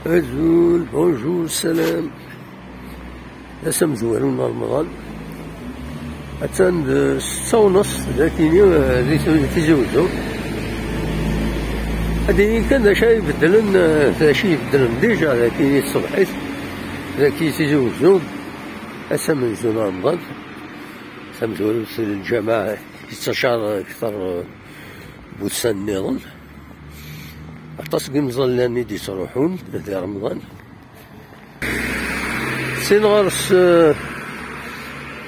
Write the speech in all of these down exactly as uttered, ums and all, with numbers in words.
Azul, bonjour, salam. D ass amezwaru n Remḍan. Attan d ssetta u nneṣ dagi, eh, di Tizi Wezzu. Ad d-iniɣ kan d acu ay ibeddlen, eh, d acu ibeddlen déjà dagi i tṣebḥit, dagi i Tizi Wezzu. Ass amenzu n Remḍan, ass amezwaru s lǧameɛ yettacar akter, eh, n wussan nniḍen. Aṭas n yimẓallan i d-yettruḥun di Remḍan. Sin ɣer-s, eh,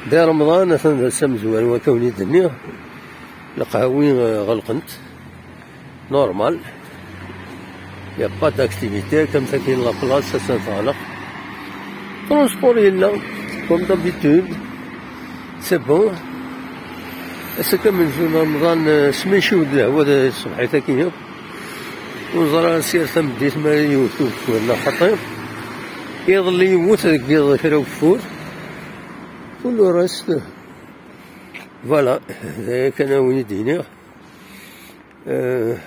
di Remḍan, atan d ass amezwaru, akka wen-id-nniɣ, leqhawi, eh, ɣelqent. Normal. Il n'y a pas d'activité, comme ça, qui la place, ça, ça, ça, là. Transport, il est là, comme d'habitude. C'est bon. Ass-a kan amenzu n Remḍan, eh, smiciw-d lehwa d ṣṣbeḥ-agi akk. Ur neẓri ara sya ar tameddit ma ara yewwet ugeffur neɣ xaṭi. Iḍelli yewwet deg yiḍ kra ugeffur. Pour le reste, voilà, d aya kan ara wen-id-iniɣ. Eh,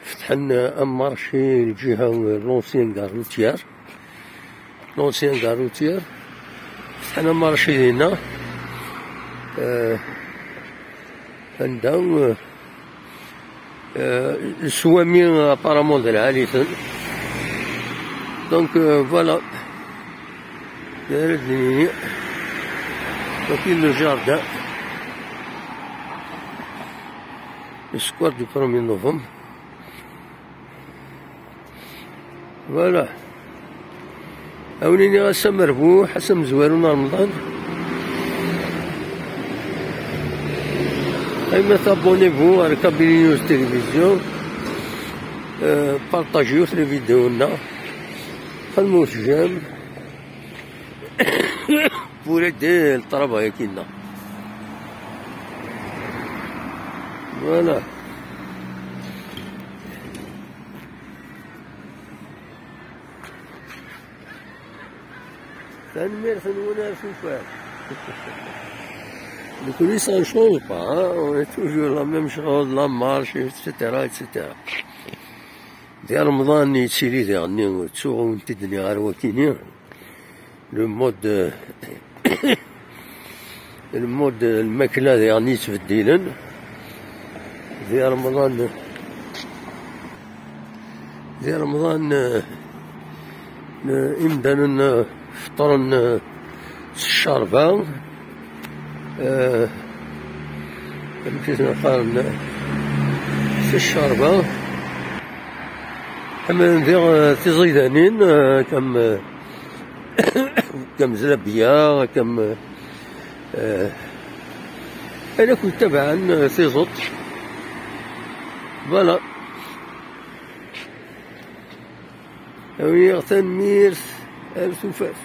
fetḥen amarci lǧiha n l'ancienne gare routière. L'ancienne gare routière. Fetḥen amarci dinna. Eh, anda, eh, eh, swami apparemment d lɛali-ten. Donc, eh, voilà. D ara d-nini. Waki le jardin. Le square du premier novembre. Voilà. Ad wen-iniɣ ass amerbuḥ, ass amezwaru n Remḍan. Qqimet abonnez-vous ar Kabylie News Télévision. Euh, partagez les vidéos-nneɣ. Xedmet j'aime. Pour aider le travail-agi-nneɣ. Voilà. Tanemmirt-nwen ar tufat. Nekkni, ça ne change pas, hein. On est toujours la même chose, la marche, et cetera, et cetera. Di Remḍan yettili diɣenni, ttuɣ ur wen-t-id-nniɣ ara wakini. Le mode, le mode, lmakla diɣenni yettbeddilen. Di Remḍan, di Remḍan, eh, imdanen, eh, feṭṭren, eh, s ccerba. Eh, amek i sen-qqaren, s ccerba. Ḥemmlen diɣ, eh, tiẓidanin, eh, comme, eh, comme zlabia, comme, eh, ayen akk yettabaɛen, eh, tiẓeṭ. Voilà. Awiɣ tanemmirt ar tufat.